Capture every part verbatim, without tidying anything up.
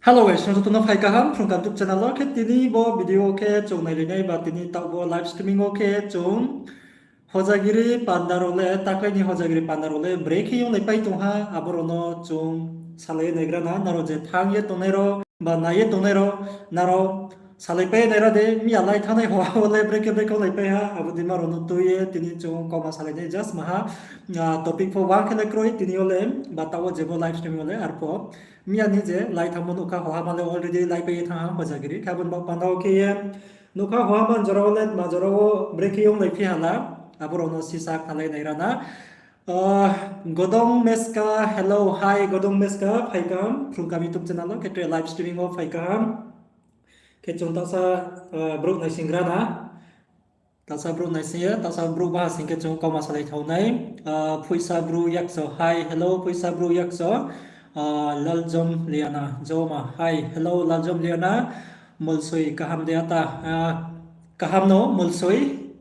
Hello guys, nrao joto no phai kaham Phrung Kaham YouTube channel wo. Khe tini bo video khe chung nailainai ba tini taoh bo live streaming wo khe chung Hojagiri panda rao le, taklai ni Hojagiri panda rao le brekhe yonglaipai tong ha, abo rao no chung salai ye naigra na, nrao je thanng ye tongnai rao ba nai ye tongnai rao, nrao salaipai ye naigra di, miya lai thanngnai hoha wo le brekhe brekhe onglaipai ha, abo dima rao no tui ye tini chung kauma salainai just maha, topic pho wang khe le kroi tini yo le, ba taoh wo je bo live streaming yo le arpho. Miya ni je lai thanngmo nuhkha hoha ma le already laipai ye thanng ha Hojagiri. Khe abo ni baoh panda wo khe ye nuhkha hoha ma jora wo le tma jora wo brekhe yonglaiphi ha la, abo rao no sisa khnalai naigra na. Godong Meska, hello, hi, Godong Meska, phai kaham Phrung Kaham YouTube channel wo, khe tre live streaming wo phai kaham. Khe chung taohsa brouh naisinggra na. Taohsa brouh naising ye, taohsa brouh baha sing khe chung kauma salai thao nai. Phoisa Bru Yakcho, hi, hello, Phoisa Bru Yakcho. Laljom Liana, Joma, hi, hello, Laljom Liana. Molsoi kaham de ata, kaham no Molsoi.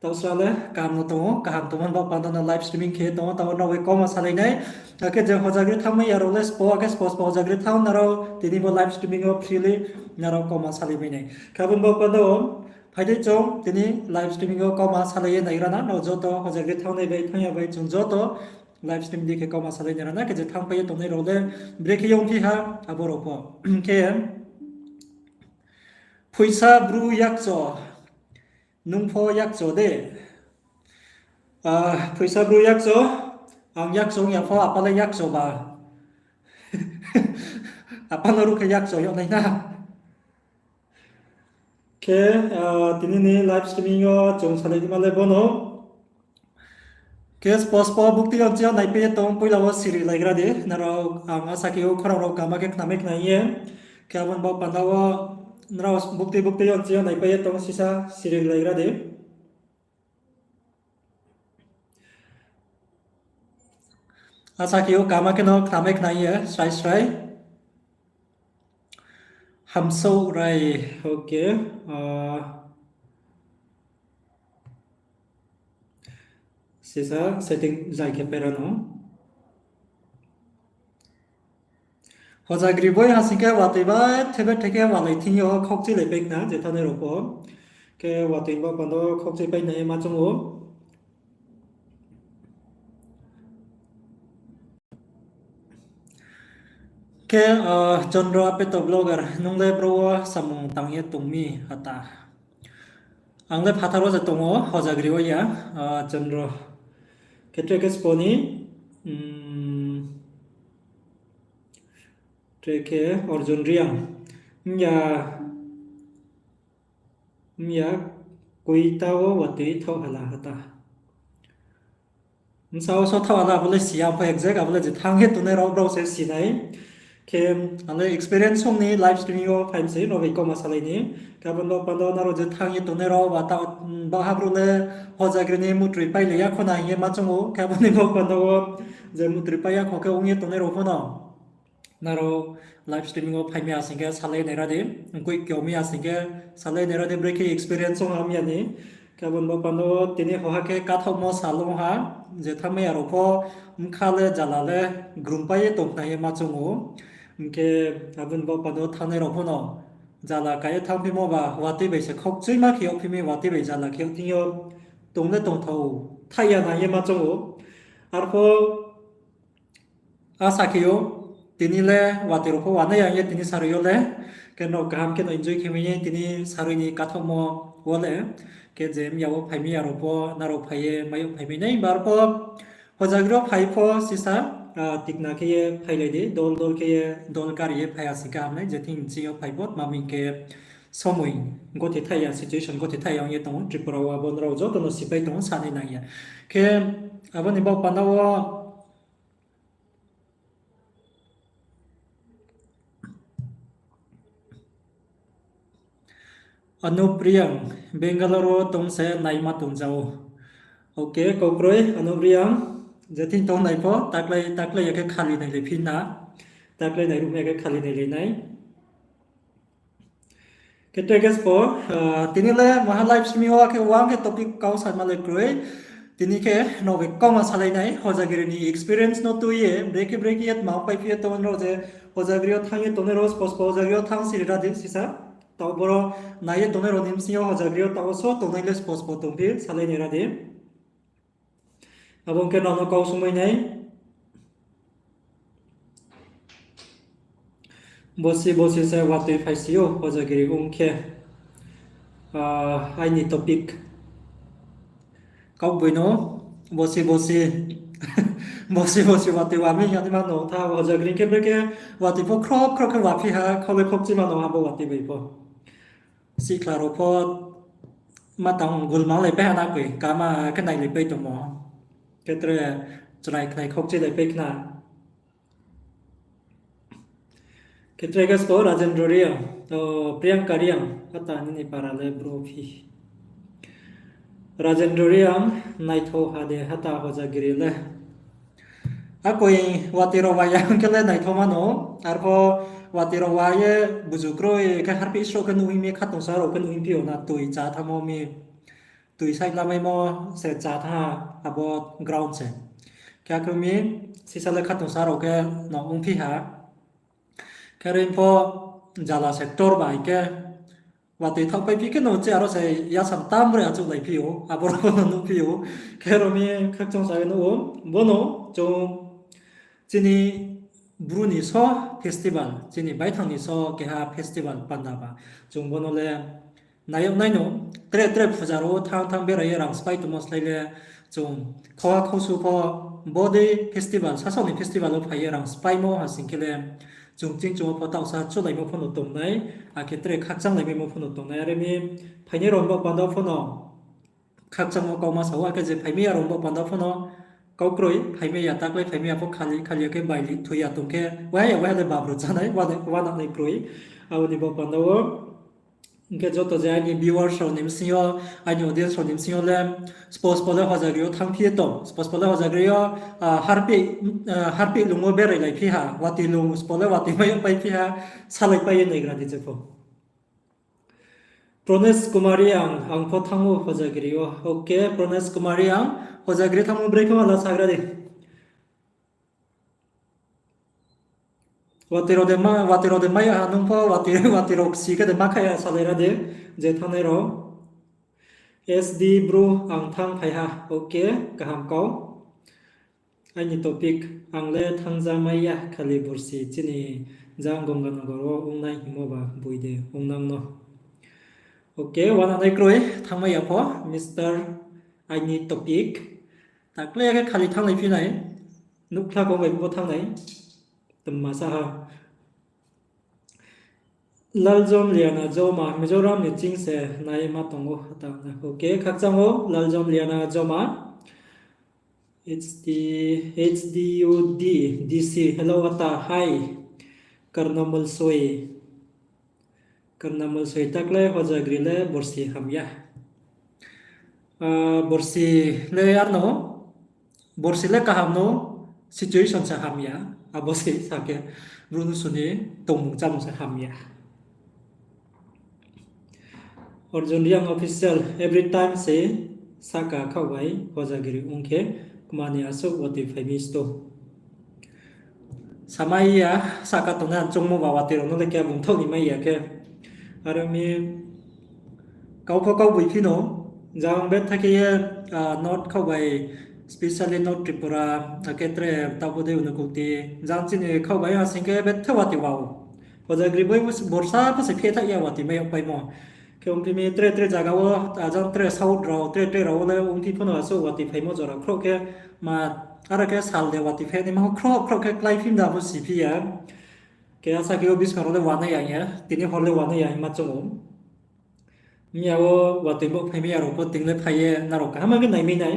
Taohsa le kaham no tong ou, kaham tongmo ni baoh panda no live streaming khe tong ou, taoh wo nrao bai kauma salai nai. Akhe je Hojagiri thanngmai ya rao le spo, akhe spo spo Hojagiri thanng nrao tini bo live streaming yo freely nrao kauma salai mai nai. Khe abo ni baoh panda wo phai di chung tini live streaming yo kauma salai ye naigra na, nrao joto Hojagiri thanngnai bai thanng ya bai chung joto live stream di khe kauma salai naigra na, khe je thanngpai ye tongnai rao le brekhe yongphi ha abo rao pho. Khe Phoisa Bru Yakcho, nung pho Yakcho de? Phoisa Bru Yakcho, ang Yakcho ong ya pho, apa le Yakcho ba. Apa no ruh khe Yakcho yag nai na. Khe tini ni live streaming yo chung salai dima le bono. Khe spo spo bukti yo nchi yo naipai ye tong, poila wo siri laigra di. Nrao ang asa khe ou khorang rao kaham khe khnamai khna ye. Khe abo ni baoh panda wo nrao bukti bukti yo nchi yo naipai ye tong sisa siri laigra di. Asa khe ou kaham khe no khnamai khna ye srai srai. Hamsouh Rai, okay. Sisa setting zai khe pera no. Hojagiri boi ha sing khe watoi ba thebe theke walai thing yo khaukchuilaipai khna je thanai rao pho. Khe watoi ba panda wo khaukchuipai nai ye ma choung ou. Khe Chondro Apeto vlogger, nung le bro wo samung tang ye tong mi ata? Ang le phathar wo se tong ou, Hojagiri wo ya, Chondro. Khe tre khe spo ni, tre khe Arjun Reang. Mya, mya koita wo watoi thaoh hala hata. Bsa wo so thaoh hala abo le si ya pho exact, abo le je thanng ye tongnai rao brao se si nai. Khe ang le experience song ni live streaming yo phai mi se, nrao bai kauma salai ni. Khe abo ni baoh panda wo nrao je thanng ye tongnai rao ba taoh, baha brouh le Hojagiri ni mutroi pailai ya kho na hing ye ma choung ou. Khe abo ni baoh panda wo je mutroi pai ya kho khe ong ye tongnai rao pho no nrao live streaming wo phai mi ya sing khe salai naira di, mkoih kyo mi ya sing khe salai naira di, brekhe experience ong ha mi ya ni. Khe abo ni baoh panda wo tini hoha khe kathaohmo sal ong ha, je thanngmai ya rao pho bkha le jala le grumpai ye tong khna ye ma choung ou. Hing khe abo ni baoh panda wo thanngnai rao pho no jala ka ye thanngphimo ba watoi bai se khaukchuima khe yagphi mi, watoi bai jala khe yag thing yo tong le tongthao thaih ya na ye ma choung ou. Arpho asa khe ou, tini le watoi rao pho wanai ya ye tini sarui yo le. Khe no kaham khe no enjoy khe mai ye tini sarui ni kathaohmo wo le. Khe je mya wo phai mi ya rao pho, nrao phai ye mai yo phai mai nai bar pho. Hojagiri wo phai pho sisa, tikna khe ye phailai di, dol dol khe ye, dol kari ye phai ya sing khe ham nai, je thing ching yo phai pho, tma hing khe somoi gothi thaih ya, situation gothi thaih ya ong ye tong ou, Tripura wo abo nrao joto no sipai tong ou, sanai nang ya. Khe abo ni baoh panda wo Anup Reang, Bangalore wo tong se naima tong jao. Okay, kau kroi, Anup Reang. Je thing tong nai pho, taklai, taklai ya khe khali nailai phi na. Taklai nairuhmai ya khe khali nailai nai. Khe tre khe spo, tini le maha live streaming wo khe wang khe topic kau saima le kroi. Tini khe no bai kauma salai nai, Hojagiri ni experience no tui ye, brekhe brekhe ye tma paiphi ye tongnai rao je, Hojagiri yo thanng ye tongnai rao, spo spo Hojagiri yo thanng siri ra di sisa. Taoh boro nai ye tongnai rao ni bsing yo Hojagiri yo taoh wo so tongnai le spo spo tongphi, salai nai ra di. Abo ong khe nrao no kau sungmai nai. Bosi bosi se watoi phaisi ou, Hojagiri ong khe, ah, aini topic. Kaugboi no, bosi bosi, bosi bosi watoi wa mi ya ni ma no tha, Hojagiri khe brekhe watoi pho khroh khroh khe waphi ha, khau le khokchi ma no abo watoi bai pho. Sikhla rao pho ma tang gulma lai pai ha na koi, kama khe nai lai pai tongmo. Khe tre chrai khnai khokchi lai pai khna. Khe tre khe sbo Rajendra Reang, o, Priyanka Reang, hata nini para le bro phi. Rajendra Reang, naithou ha de hata Hojagiri le. Akoi watoi rao wa ya khe le naithou ma no, arpho watoi rao wa ye buzu kroi khe harpih sroh khe nuh hing mi khatungsa rao khe nuh hing phi ou na toi chá thanngmo mi. Toi side lamaimo se chá thanng ha abo ground se. Khe akhe mi sisa le khatungsa rao khe no ongphi ha. Khe are pho jala se ktor bai khe watoi thaohpai phi khe no che aro se yasam tam bre achouhlai phi ou, abo rao no nuh phi ou. Khe aro mi khakchang sa ye nuh ou, bo no chung chini Bru ni so festival, chini baithang ni so keha festival panda ba. Chung bo no le nai yag nai no, tre tre puja rao wo thanng thanng berai ye rang sphái tongmo slái le, chung khoha khausu pho bo dei festival, sasaoh ni festival wo phai ye rang spháimo ha sing khe le, chung ching chung wo pho taohsa chulaimo pho no tongnai, akhe tre khakchanglaimo pho no tongnai. Are mi phainai rao ni baoh panda pho no khakchangmo kauma sa ou, akhe je phaimai ya rao ni baoh panda pho no kau kroi, phaimai ya taklai phaimai ya pho khali khali ya khe baili thoi ya tong khe, waiha ya waiha le babru chánai, wana, wananai kroi. Abo ni baoh panda wo hing khe joto je aini viewers rao ni bsing yo, aini audience rao ni bsing yo le, sbo sbo le Hojagiri yo thanngphi ye tong, sbo sbo le Hojagiri yo, ah, harpih, ah, harpih lung wo berai laiphi ha, watoi lung sbo le watoi mai yag paiphi ha, salaipai ye naigra di je pho. Prones Kumar Reang, ang pho thanng ou Hojagiri yo. Okay, Prones Kumar Reang, Hojagiri thanngmo brekhe ma la sagra di. Watoi rao de ma, watoi rao de mai ya ha nung pho, watoi, watoi rao si khe de ma khai ya salai ra di, je thanngnai rao. S D Bru, ang thanng phai ha. Okay, kaham kau. Aini topic, ang le thanngja mai ya, khali borsi chini jang Ganganagar wo ongnai hingmo ba boi de ongnang no. Okay, wananai kroi, thanngmai ya pho, Mister Aini topic. Taklai ya khe khali thannglai phi nai, nuhkhla kong bai pho thanng nai, tma sa ha. Laljom Liana Joma, Mizoram ni ching se nai ma tong ou, hata. Okay, khakchang ou, Laljom Liana Joma. H D, H D U D, D C, hello, hata, hi. Karnamal soi. Karnamal soi taklai Hojagiri le borsi hamya. Ah, borsi le arno, borsi le kaham no, situation se hamya. Abo se sa khe, Bru mnusu ni tongmung chámung se hamya. Arjun Reang Official, every time se sahka khaoh bai Hojagiri ong khe, kma ni asuh watoi phai mi sto. Samai ya, sahka tongnai ang choungmo ba watoi rao no le khe bung thaoh ni mai ya khe. Are ong mi kau pho kau boi phi no, jang betha khe ye, ah, North khaoh bai, specially North Tripura, akhe tre taoh bo dei Unakoti, jang chini khaoh bai ha sing khe betha watoi wa ou. Hojagiri boi borsa pho se phethaih ya watoi mai yag paimo. Khe ongphi mi tre tre zaga wo, ajang tre South rao, tre tre rao wo le ongphi pho no asuh watoi phaimo jora khroh khe ma, aro khe sal de watoi phai naima khroh khroh khe kláiphi mda pho siphi ya. Khe asa khe o buskang rao le wanai ya hing ye, tini hor le wanai ya hing ma choung ou. Miya wo watoi bo phaimai ya rao pho ting le phai ye, nrao kaham khe naimai nai.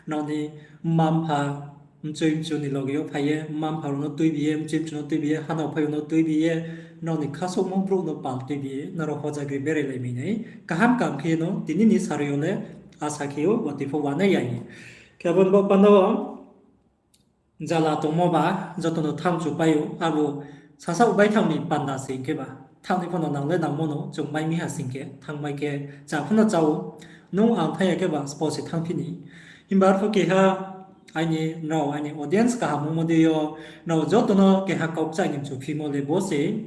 Nrao ni mma-mpha, mchoi mchu ni loge yo phai ye, mma-mpha rao no tuibi ye, mchoi mchu no tuibi ye, hanao phai rao no tuibi ye, nrao ni khasouhmo brouh no pal tuibi ye, nrao Hojagiri berai laimai nai. Kaham kaham khe no, tini ni sarui yo le, asa khe ou, watoi pho wanai ya hing ye. Khe abo ni baoh panda wo, jala tongmo ba, joto no thanng chu pai ou, abo sasaoh baithang ni panda se hing khe ba. Thanngnai pho no nang le nangmo no, chung mai mi ha sing khe, thanngmai khe, chá pho no chá ou, nung ang thanng ya khe ba, sbo se thanngphi ni. Himba arphuh keha aini, nrao aini audience kaham ongmo dei yo, nrao joto no keha kau kchaih ni mchuphimo le bo se.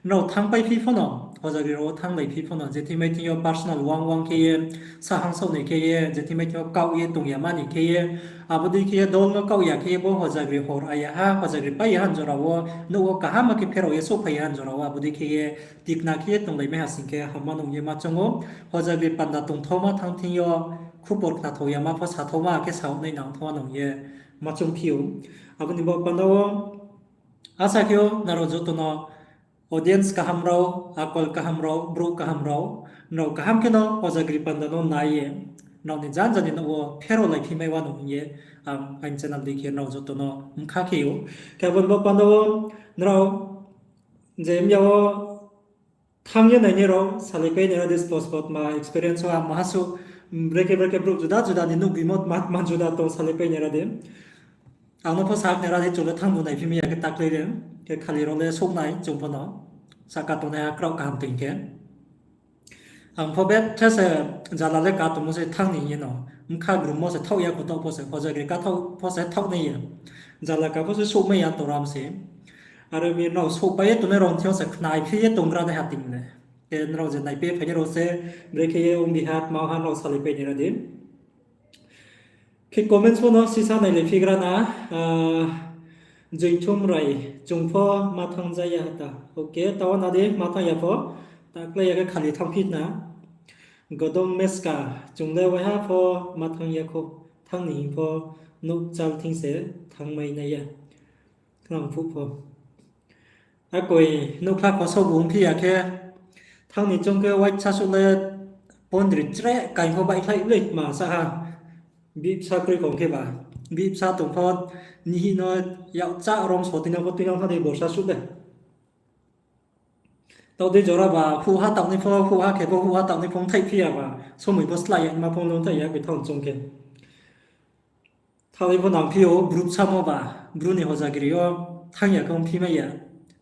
Nrao thanngpai phi pho no, hojagri rao wo thannglai phi pho no, je thing bai thing yo personal wang wang khe ye, sahang saoh ni khe ye, je thing bai thing yo kaoh ye tong ya ma ni khe ye, abo dei khe ye dol no kaoh ya khe ye bo hojagri hor aya ha, hojagri pai ya ha ni jora wo, nouh wo kaham khe pherao ye souhphai ya ha ni jora wo, abo dei khe ye tikna khe ye tonglai mai ha sing khe hamma nung ye ma choung ou. Hojagri panda tongthaoma thanng thing yo, khupor khnathao ya ma pho sathaoma khe saoh nai nangthaoma nung ye ma choung phi ou. Abo ni bo panda wo asa khe ou nrao joto no audience kaham rao, akol kaham rao, brouh kaham rao, nrao kaham khe no hojagri panda no nai ye, nrao ni janja ni nouh wo pherao lai phi mai wa no hing ye, ang aini channel dei khe nrao joto no mkha khe ou. Khe abo ni bo panda wo nrao je mya wo thanng ye nainai rao, salaipai nai ra di, spot spot ma experience wo ang maha suh, brekhe brekhe brouh juda juda ni nuhbimo tma tma juda tong, salaipai nai ra di. Ang no pho sakhnai ra di, chung le thanngbu naiphi mai ya khe taklai re, khe khali rao le souh nai chung pho no, sahka tongnaiha kraoh kaham toing khe. Ang pho betha se jala le ka tongmo se thanng ni hing ye no, bkha grummo se thaoh ya kho, taoh pho se hojagri ka thaoh pho se thaoh nai ya. Jala ka pho se souhmai ya tong ram se. Aro mi nrao souhpai ye tongnai rao thing yo se khnai phi ye tonggra nai ha ting le. Khe nrao je naipai phainai rao se, brekhe ye ong di ha, tma ha nrao salaipai nai ra di. Khe comments pho no sisa nailai phigra na, ah, Joithum Rai, chung pho ma thanng ja ya ha ta. Okay, taoh na di ma thanng ya pho, taklái ya khe khali thanngphi na. Godong Meska, chung le waiha pho ma thanng ya kho, thanng ni hing pho nouh chal thing se thanngmai nai ya. Khna phuh pho. Akoi nouhkhla kho saoh bu ongphi ya khe, thanng ni choung khe waisa suh le pondri chreh kaing pho baihkhlai le ma sa ha. Bihbsa kroi kong khe ba. Bihbsa tong pho nihih no yak chá rom so tuinang pho tuinang thanng di borsa suh le. Taoh dei jora ba, huh ha taohnai pho, huh ha khe pho, huh ha taohnai pho ongthaih phi ya ba. Somoi pho slái ya, ma pho ongthaih ya, koi thanng choung khe. Thanng ni pho nangphi ou, bru bsamo ba, bru ni hojagiri yo thanng ya khe ongphi mai ya.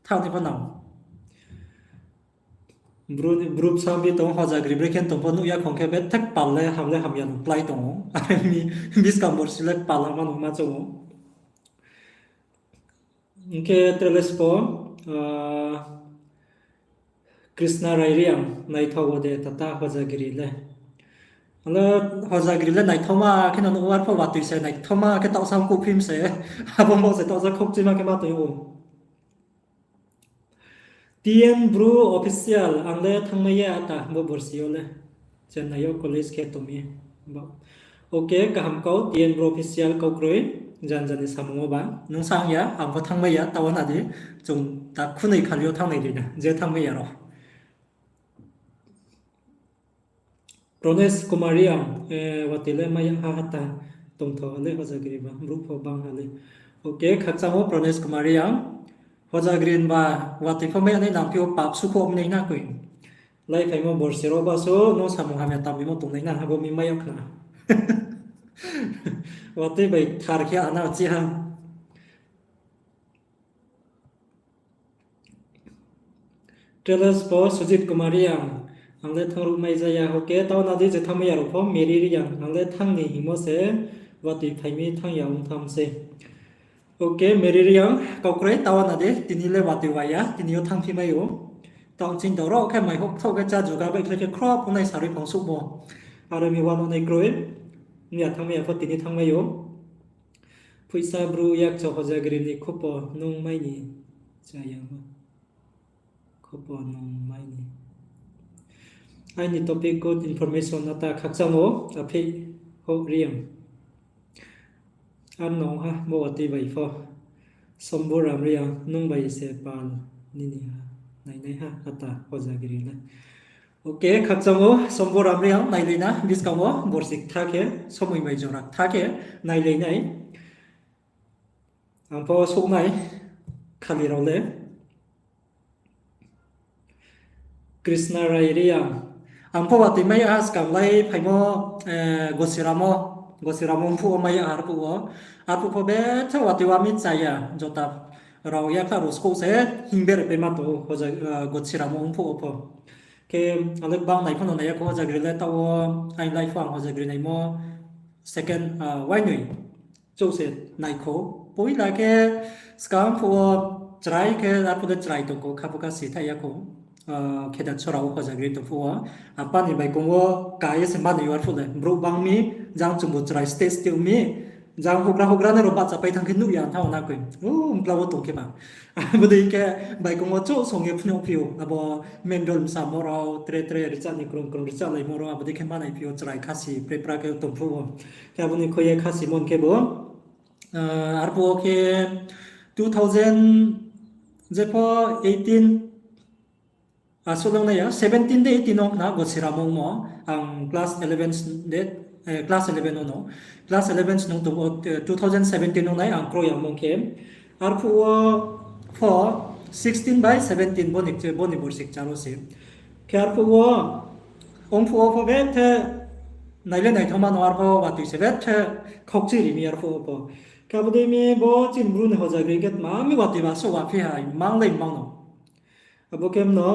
Thanng ni pho nang. Bru, bru bsa bi tong hojagiri brekhe tong pho nuh ya khong khe bethak pal le ham le hamya no klái tong ou. Are mi buskang borsi le pal hama no ma choung ou. Hing khe trelespo, ah, Krishna Rai Reang, naithao wo de tata hojagiri le. Ale hojagiri le naithaoma khe no nuh war pho watoi se naithaoma khe taohsa kouh phim se, abo mo se taohsa khoukchuima khe ma tong ou. T N Bru Official, ang le thanngmai ya ata bo borsi yo le. Chennai yo college khe tong mi. Ba. Okay, kaham kau, T N Bru Official kau kroi, jan jan ni samung wo ba. Nung sa ang ya, ang pho thanngmai ya, taoh na di, chung ta khunoi khali yo thanngnai di na, je thanngmai ya rao. Prones Kumar Reang, eh, watoi le mai ya ha hata tongthao ha le hojagiri ba, brouh pho bang ha le. Okay, khakchang wo Prones Kumar Reang, hojagiri ba watoi pho mai ya nai nangphi ou pap sukho mi nai na koi. Lai phaimo borsi rao ba so, no samung hamya tangmimo tongnai na, abo mi mai ya khna. Watoi bai thar khe ana chi ha. Trailers pho Sujit Kumar Reang, ang le thanng ruh mai ja ya, okay, taoh na di je thanngmai ya rao pho, Mary Reang, ang le thanng ni hingmo se, watoi phai mi thanng ya ong tham se. Okay, Mary Reang, kau kroi, taoh na di, tini le watoi wa ya, tini yo thanngphi mai ou. Taoh ching dao rao khe mai houh thoh khe chá juga bai khlai khe khro phungnai sarui phang suhmo. Aro mi wano nai kroi, mi ya thanngmai ya pho tini thanngmai ou. Phuisa bru yakcha hojagiri ni khopo nung mai ni chaya ma. Khopo nung mai ni. Aini topic good information ata khakchang ou, aphi houh Reang. Ar nung ha, bo watoi bai pho. Sombo Ram Reang, nung bai se pal nini ha, nainai ha, ata hojagiri le. Okay, khakchang ou, Sombo Ram Reang, nailai na, buskang wo, borsi ktha khe, somoi bai jora ktha khe, nailai nai. Ang pho souh nai, khali rao le. Krishna Rai Reang. Ang pho watoi mai ya ha skang lai phaimo, eh, Gosiramo, Gosiramo mphuh wo mai ya ha arphuh wo. Arphuh pho betha watoi wa mi chaya, jota rao yakha rao skouh se hingber pai ma tong ou, hoja, eh, Gosiramo mphuh wo pho. Khe ang le bang nai pho no nai ya kho hojagiri le taoh wo, aini life pho ang hojagiri naimo, Second, ah, wainoi chouh se nai khou. Poila khe skang phuh wo chrai khe, arphuh le chrai tong khou, kha pho kha si thaih ya khou. Ah, kheda sora wo hojagri tong phuh wo. Apa ni baikong wo ka ye se manoi yo arphuh le. Brouh bang mi, jang chungbu chrai stage tei mi, jang houhgra houhgra nai rao bahchapai thanng khe nuh ya thanng na koi. U, mkla wo tong khe ba. Abo dei khe baikong wo chouh song ye phnuh phi ou. Abo main role msamo rao, tre tre rchah ni krung krung rchahlaimo rao, abo dei khe manai phi ou chrai khasi prepra khe tong phuh wo. Khe abo ni khui ye khasi mon khe bo. Ah, arphuh wo khe two thousand, jepho eighteen, asuh lang nai ya, seventeen de eighteen ong khna Gosiram ongmo, ang class eleven s-, de, eh, class eleven o no. Class eleven snung tong, eh, two thousand seventeen ong nai ang kroi yangmo khe. Arphuh wo pho sixteen bai seventeen bo ni, bo ni borsi kchar wo se. Khe arphuh wo, ong phuh wo pho bethe nai le naithaoma no arphuh watoi se bethe khokchi ri mi arphuh wo pho. Khe abo dei mi bo chini Bru ni hojagri khe tma mi watoi ba souh wa phi ha, mang le mang no. Abo khe mno,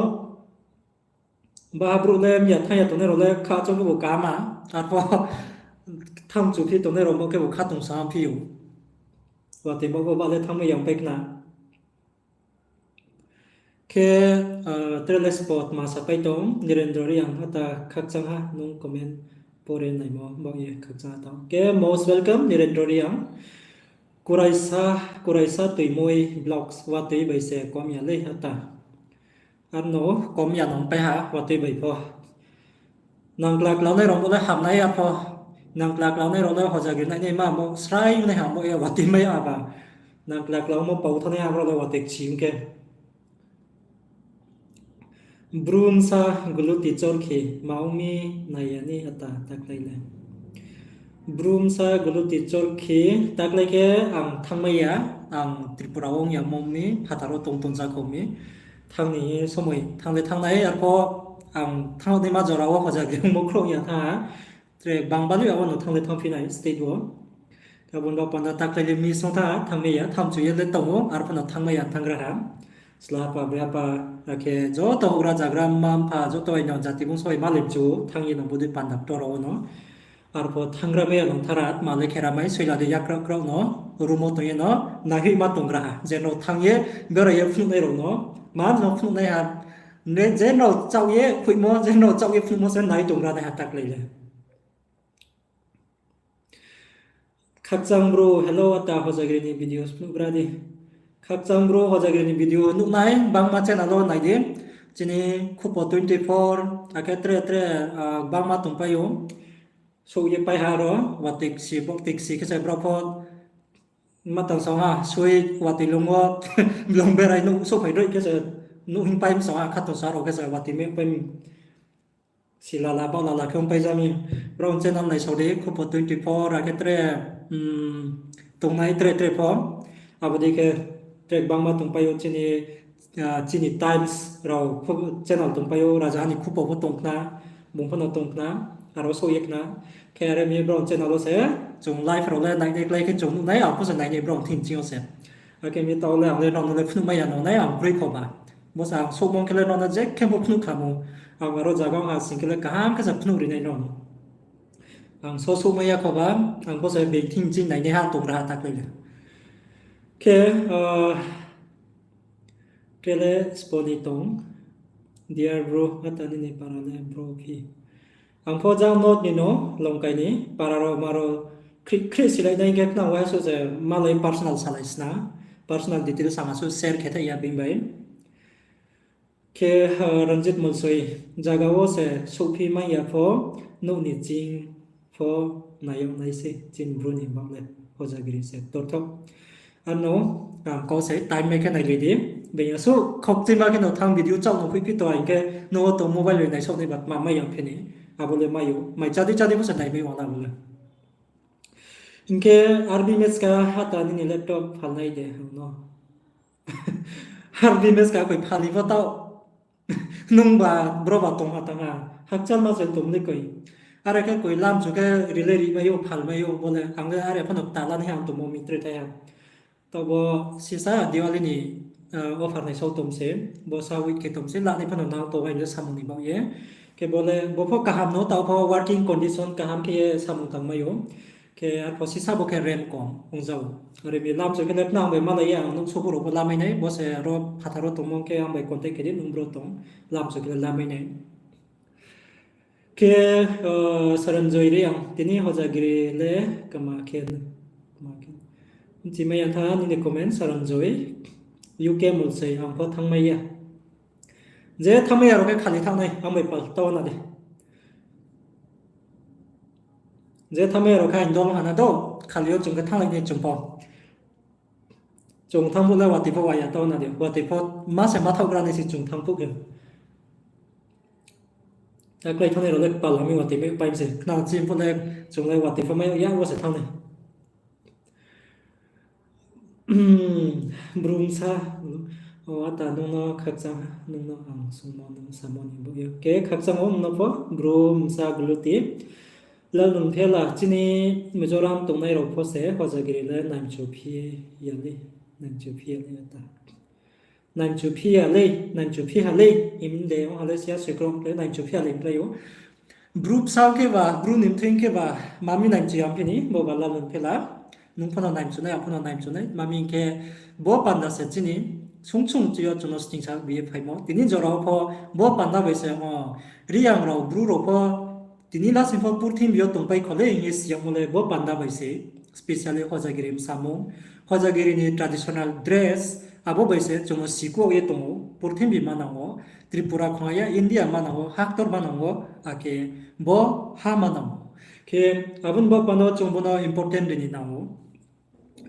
baha brouh le mya thanng ya tongnai rao le kha chong khe bo kama, arphuh thanng chu phi tongnai rao bo khe bo kha tong sa phi ou. Watoi bo bo ba le thanngmai yang pai khna. Khe, ah, tre le spot ma sapai tong, Nirendra Reang, ata khakchang ha, nung comment pore naimo, bak ye khakchang ha tong. Khe most welcome, Nirendra Reang. Kuraisa, Kuraisa Toimoi Vlogs, watoi bai se kom ya le ata. Arno kom ya nung pai ha, watoi bai pho. Nangkla klaunai rao bo le hamnai ya pho. Nangkla klaunai rao le hojagri nai nai ma mo srai nai ha mo ya watoi mai ya ba. Nangkla klaumo pau thanai ha rao le watoi kchi khe. Bru bsa guluti chorkhi ma ong mi nai ya ni ata taklai le. Bru bsa guluti chorkhi taklai khe ang thanngmai ya, ang Tripura ong ya mo mi phathar wo tong tong ja khou mi. Thanng ni somoi thanng le thanng nai, arphuh ang thanng naima jora wo hojagri ongmo khrouh ya thanng ha. Tre bang bani abo no thanng le thanngphi nai state wo. Khe abo no panda taklai le miss ong thanng ha, thanngmai ya, thamchu ye le tong ou, arphuh no thanngmai ya thanng gra ha. Sla hapa, bre hapa, akhe joto houhgra jagra, mma mpha, joto aino jati bung soi ma le mchu, thanng ye no bodei panda ktor rao no. Arphuh thanngra mai ya nung thara, tma le khera mai, soila de yakrao krao no, room wo tong ye no, naihoih ma tong gra ha. Je no thanng ye, bera ye phnuhnai rao no, ma no phnuhnai ha, ne je no chaoh ye khuihmo, je no chaoh ye phnuhmo se nai tong gra nai ha taklai le. Khakchang bro, hello, ata hojagri ni video phnuh gra di. Khakchang bro, hojagri ni video nuhnai, bangma channel wo nai di. Chini Khupo twenty four, akhe tre tre, ah, bangma tongpai ou. Souh ye pai ha ro, watoi kchi, boktoi kchi khe se brao pho. Ma tang song ha, sui watoi lung wo, blong berai nuh souhphai roi khe se, nuh hing pai song ha, khatong sa rao khe se, watoi me pai mi. Silala, baolala khe ongpai ja mi. Brao channel naisao di, Khupo twenty four, akhe tre, mm, tongnai tre tre pho. Abo dei khe tre gbangma tongpai ou chini, ah, chini Times rao channel tongpai ou, Rajaha ni Khupo pho tong khna, bung pho no tong khna, aro souh ye khna. Khe are mi brao channel wo se, chung live rao le nainai klái khe chung nuhnai, ang pho se nainai brao thing ching yo se. Akhe mi taoh le ang le rao no le phnuhmai ya no nai, ang kroi kho ba. Bo se ang souhmong khe le rao no je khe bo phnuh kha mo. Ang aro jaga ha sing khe le kaham khe se phnuh ri nai rao no. Ang so souhmai ya kho ba, ang bo se being thing ching nainai ha tong ra ha taklai le. Khe, ah, tre le sponi tong, dear bro, ata nini para le bro phi. Ang pho jang North ni no, Longkai ni, para rao ma rao, khri, khri silai nai khe khna wai suh se, malai personal salai sna, personal details ang asuh share khe thaih ya bini bai. Khe, ah, Ranjit Molsoi, jaga wo se souhphi mai ya pho, nouh ni ching pho nai yag nai se, chini bru ni bak le, hojagri se, tortho. Ano, ang kau se time mai khe nailai di. Being asuh khokchima khe no thanng video chaoh no phuiphi to hing khe no to mobile bai naisouh nai ba tma mai yang phi ni. Abo le mai ou. Mai chadi chadi bo se nai mai ong na abo le. Hing khe R B Meska hata nini laptop phalnai de ang no. R B Meska koi phal ni pho taoh. Nung ba bro ba tong ha tang ha. Hakchal ma se tong ni koi. Are khe koi lamchu khe rile ri mai ou, phal mai ou, bo le ang le are phano kta la ni ha ang tongmo mi tre thai ha. Taoh bo sisa Diwali ni, ah, offer naisao tong se, bo sa week khe tong se, la ni phano nang to bai le samung ni baoh ye. Khe bo le, bo pho kaham no, taoh pho working condition kaham khe ye samung tang mai ou. Khe arphuh sisa bo khe rem kom ongja ou. Are mi lamso khe le khna ang bai malai ya, ang nung subu rao pho lamai nai, bo se ro phathar wo tongmo khe ang bai contact khe di, nung bro tong, lamso khe le lamai nai. Khe, Saranjoy Reang, tini Hojagiri le kma khe, kma khe. Bchimai ya tha nini comment, Saranjoy, U K mol sei, ang pho thanngmai ya. Je thanngmai ya rao khe khali thanng nai, ang bai pal tau na di. Je thanngmai ya rao khe ang dol ha na do, khali yo chung khe thannglai nai chung pho. Chung thanng phuh le watoi pho wa ya tau na di, watoi pho ma se ma thaoh gra nai se chung thanng phuh khe. Taklái thanngnai rao le kpal ha mi watoi mai pai mi se. Khna chim phuh le chung le watoi pho mai ya, wo se thanng nai. Bru bsa, o ata nung no khakchang, nung no ang sungmo nung samo ni bo yo. Khe khakchang o nung no pho, Bru bsa Guluti. Lalnunphela, chini Mizoram tongnai rao pho se Hojagiri le naimchu phi ya le, naimchu phi ya le ata. Naimchu phi ya lei, naimchu phi ha lei, him de ong ha le siya soikrong le naimchu phi ya lei hing klái ou. Bru bsa khe ba, Bru ni mthoi khe ba, ma mi naimchu ya phi ni, bo ba Lalnunphela. Nung pho no naimchu nai, ang pho no naimchu nai, ma mi hing khe bo panda se chini, sung sung chi yo chung no stingsa bi ye phaimo. Tini jora wo pho bo panda bai se, o, Reang rao, Bru rao pho, tini lasing pho purthimbi yo tongpai kho le hing ye si yagmo le bo panda bai se, specially Hojagiri bsamung, Hojagiri ni traditional dress, abo bai se chung no sikuh ye tong ou, purthimbi manang wo, Tripura khong ya, India manang wo, haktor manang wo, akhe bo ha manang wo. Khe abo ni bo panda wo chung bo no important ri ni nang ou.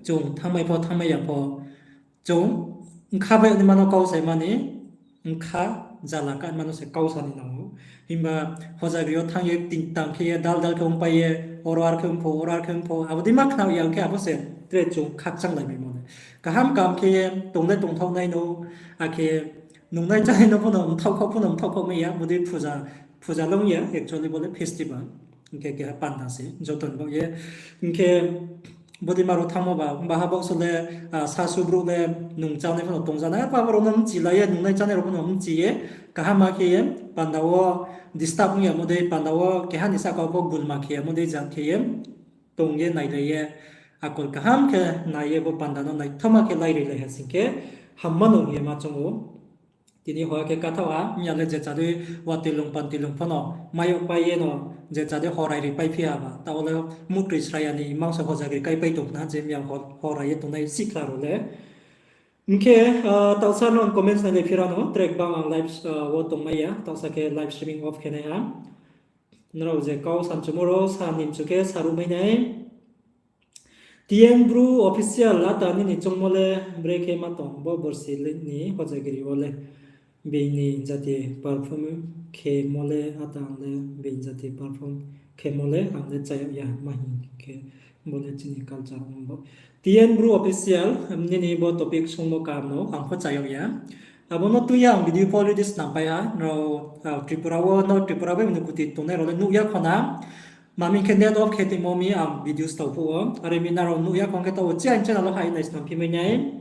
Chung thanngmai pho, thanngmai ya pho, chung bkha bai ni mano kau sai mani, bkha jala ka mano se kau sa ni nang ou. Himba Hojagiri yo thanng ye ting tang khe ye dal dal khe ongpai ye, oro ar khe ongpho, oro ar khe ongpho, abo dei ma khna ya khe abo se tre chung khakchang lai mai mo le. Kaham kaham khe ye tong le tongthaoh nai no, akhe nungnai chánai no pho no mthaoh khaoh pho no mthaoh khaoh mai ya, bodei phuja, phuja long ya, actually bo le festival. Hing khe keha panda se, joto ni baoh ye. Hing khe bodei ma rao thanngmo ba, baha baoh so le, sasu brouh le nung chánai pho no tongjanai, arphuh abo rao no mchilai ye, nungnai chánai rao pho no mchi ye, kaham ma khe ye, panda wo disturb ong yamo dei, panda wo keha ni sahka wo pho gulma khe yamo dei jat khe ye, tong ye nailai ye, akol kaham khe nai ye bo panda no naithoma khe lairilai ha sing khe, hamma no hing ye ma choung ou. Tini hoha khe kathaoh ha, mya le je chadei watoi lung panti lung pho no, mai yag pai ye no, je chadei horai ri paiphi ha ba, taoh le muhtoi sraya ni imang se Hojagiri kaipai tong khna je mya horai ye tongnai sikhla rao le. Hing khe, taohsa no comments nailai phira no, track bang ang live wo tongmai ya, taohsa khe live streaming off khe nai ha. Nrao je kau samchumo rao sa ni mchu khe saruh mai nai. T N Bru Official, ata nini choungmo le brekhe ma tong, bo borsi ni Hojagiri wo le being ni jati perform khemo le, ata ang le being jati perform khemo le ang le chá yag ya, ma hing khe bo le chini culture ong bo. T N Bru Official, nini bo topic sungmo kaham no ang pho chá yag ya. Abo no tui ya ang video pho already snam pai ha, nrao Tripura wo, no Tripura bai mani kuti tongnai rao le nuh ya kho na. Ma mi khe net off khe tongmo mi ang video stao phuh wo. Are mi nrao nuh ya kho khe taoh wo chini channel wo hai nai snam phi mai nai.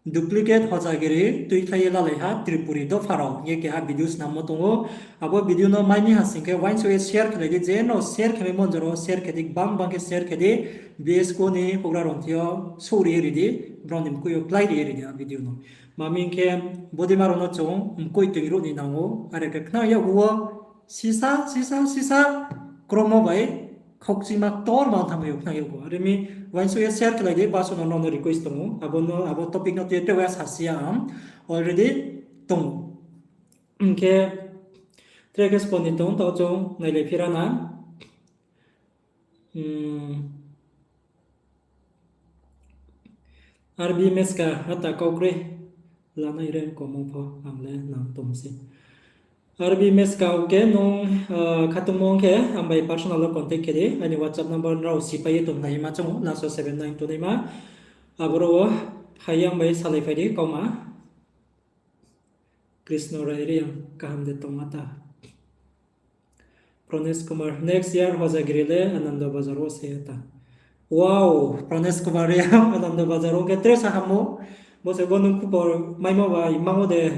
Duplicate Hojagiri tuikhlai ye lalai ha Tripuri dopha rao hing ye keha video snammo tong ou. Abo video no mai mi ha sing khe uaingsouh ye share khe lai di, je no share khe mai mon jora wo share khe di, gbang gbang khe share khe di, B S K ni houhgra rao thing yo souhri ye ri di, brao ni mkoih yo klái ri ye ri di a video no. Ma mi khe bodei ma rao no chung mkoih toing ruh ni nang ou, are khe khna yakgu wo sisa, sisa, sisa, kromo bai khaukchima ktor ma thanng mai ou khna yakgu. Are mi uaingsouh ye share khe lai di, baso no nrao no request tong ou. Abo no, abo topic no tui ye tre wa sasi ya ang already tong ou. Hing khe tre khe spon ni tong, taoh chung nailai phira na. R B Meska, ata kau kroi lanai rem komo pho ang le nang tong se. R B Meska, okay, nung khatungmo ong khe ang bai personal wo contact khe di, aini WhatsApp number nrao sipai ye tong nai ma choung ou, last wo seven nine two nai ma. Aboro wo phai ye ang bai salai phai di kauma. Krishna Rai Reang, kaham de tongma ta? Pranesh Kumar, next year Hojagiri le Anando Bazar wo se ta. Wow, Pranesh Kumar Reang, Anando Bazar wo khe tre sa hamo. Bo se bo nung khupor maimo ba, imang wo de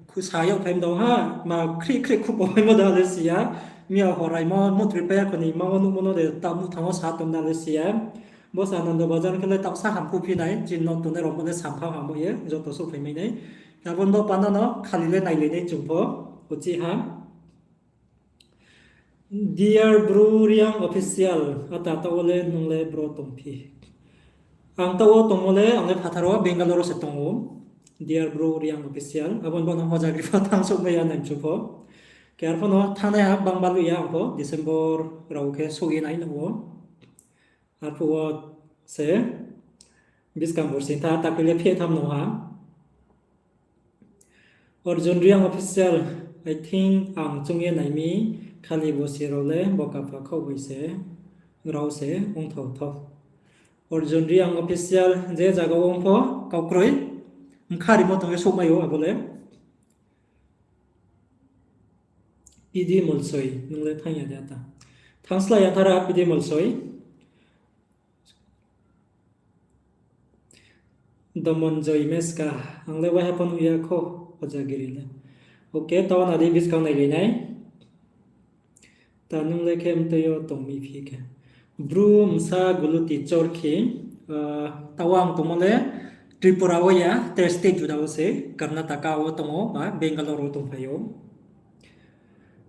khu sa yag phai mdong ha, ma khri khri khupor maimo da le si ya. Miya horaimo mutroi pai ya kho ni ma wo nuhmo no de taoh muhthang wo sa tong na le si ya. Bo se Anando Bazar khe le taoh sa ham phu phi nai, chini no tongnai rao bo le sampha ham bo ye, joto souhphai mai nai. Abo ni bo panda no khali le nailai nai chung pho, uchih ha. Dear Bru Reang Official, ata taoh wo le nung le bro tongphi? Ang taoh wo tongmo le, ang le phathar wo Bangalore wo se tong ou. Dear Bru Reang Official, abo ni bo no Hojagiri pho thanng souhmai ya nai mchu pho. Khe arphuh no thanngnai ha bangma luh ya ang pho, December rao khe souh ye nai nuh ou. Arphuh wo se buskang bursing tha, takri le pheh tham no ha. Arjun Reang Official, I think ang choung ye nai mi, khali bosi rao le bo kapha khaoh bai se, rao se ongthao thao. Arjun Reang Official, je zaga wo ong pho, kau kroi, bkha rimo tong ye souhmai ou abo le. P D Molsoi, nung le thanng ya de ata? Thanngslái ya thara P D Molsoi. Domon Joy Meska, ang le waiha pho nuh ya kho, Hojagiri le. Okay, taoh na di buskang nailai nai. Ta nung le khe mtoi yo tong mi phi khe. Bru bsa Guluti Chorkhi, ah, taoh ang tongmo le Tripura wo ya, tre state juda wo se, Karnataka wo tong ou, ba Bangalore wo tongphai ou.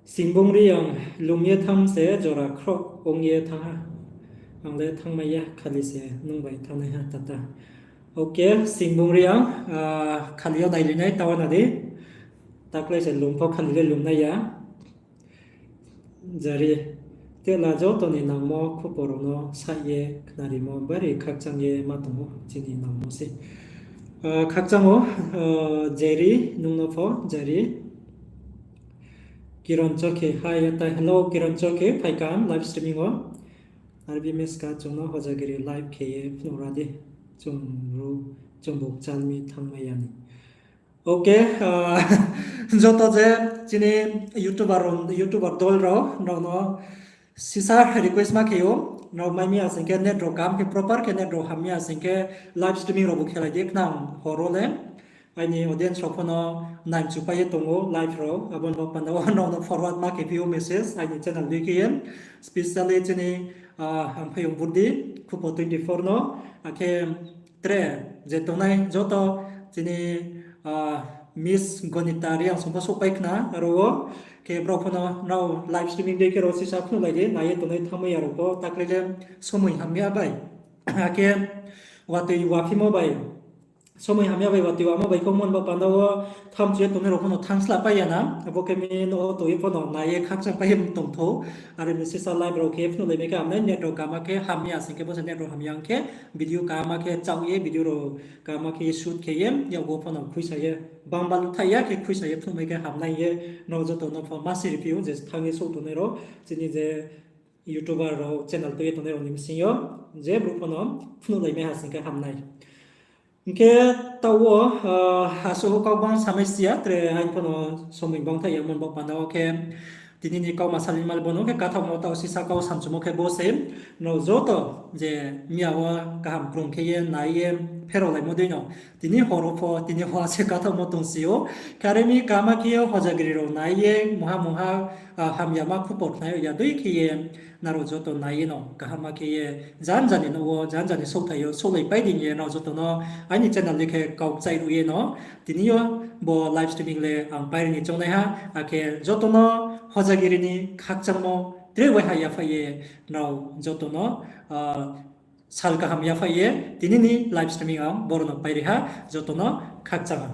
Singbung Reang, lum ye thanng se jora khroh ong ye thanng ha. Ang le thanngmai ya, khali se nung bai thanngnai ha tata. Okay, Singbung Reang, ah, khali yo nailai nai, taoh na di. Takhlai se lum pho khali le lum nai ya. Jari, tela joto ni nangmo khupor rao no sa ye khnarimo bari khakchang ye ma tong ou chini nangmo se. Ah, khakchang ou, ah, Jari, nung no pho, Jari. Kiran Chorkhi, hi, hello, Kiran Chorkhi, phai kaham live streaming wo. Arbi Meska, chung no Hojagiri live khe ye phnuh ra di. Chung ru, chung bo kchal mi thanngmai ya ni. Okay, ah, joto je chini YouTuber rao, YouTuber dol rao, nrao no sisa request ma khe ou, nrao mai mi ya sing khe net rao kaham khe, proper khe net rao ham mi ya sing khe live streaming rao bu khelai di khnang hor wo le. Aini audience rao pho no nai mchu pai ye tong ou live rao, abo ni bo panda wo nrao no forward ma khe phi ou message aini channel dei khe ye, specially chini, ah, ang phaiyong burdi, Khupo twenty four no, akhe tre je tongnai joto chini, ah, Miss Gonita Reang song pho souhpai khna aro wo, khe brao pho no nrao live streaming dei khe rao sisa phnuhlai di, nai ye tongnai thanngmai ya rao pho, takhlai le somoi hamya bai, akhe watoi waphimo bai, somoi hamya bai watoi wamo bai khe mon ba panda wo thamchu ye tongnai rao pho no thanngsla pai ya na, abo khe mi no tong ye pho no nai ye khakchang pai ye tong thou, are mi sisa live rao khe phnuhlai mai khe hamnai, net rao kaham khe hamya sing khe bo se net rao hamya ong khe video kaham khe chaoh ye video rao kaham khe shoot khe ye, yakgu pho no khuisa ye, bangba luthai ya khe khuisa ye phnuhmai khe hamnai ye, nrao joto no pho ma siri phi ou je thanng ye souh tongnai rao, chini je YouTuber rao channel tui ye tongnai rao ni bsing yo, je brouh pho no phnuhlai mai ha sing khe hamnai. Hing khe taoh wo, ah, asuh kau bang samai si ya, tre aini pho no somoi bangthaih ya mon bo panda wo khe, tini ni kauma salima le bo no khe kathaohmo taoh sisa kau samchumo khe bo se, nrao joto je miya wo kaham krung khe ye nai ye pherao laimo dei no, tini hor wo pho tini hor se kathaohmo tongsi ou, khe are mi kaham khe ye Hojagiri rao nai ye mungha mungha, ah, hamyama khupor khnai ya dei khe ye, nrao joto nai ye no kaham khe ye janja ni nouh wo, janja ni souhthai yo souhlai pai di hing ye nrao joto no aini channel dei khe kau kchai ruh ye no, tini yo bo live streaming le ang pairi ni choungnai ha, akhe joto no Hojagiri ni khakchangmo tre waiha yaphaih ye nrao joto no, ah, sal kaham yaphaih ye tini ni live streaming ang boro no pairi ha, joto no khakchang ha.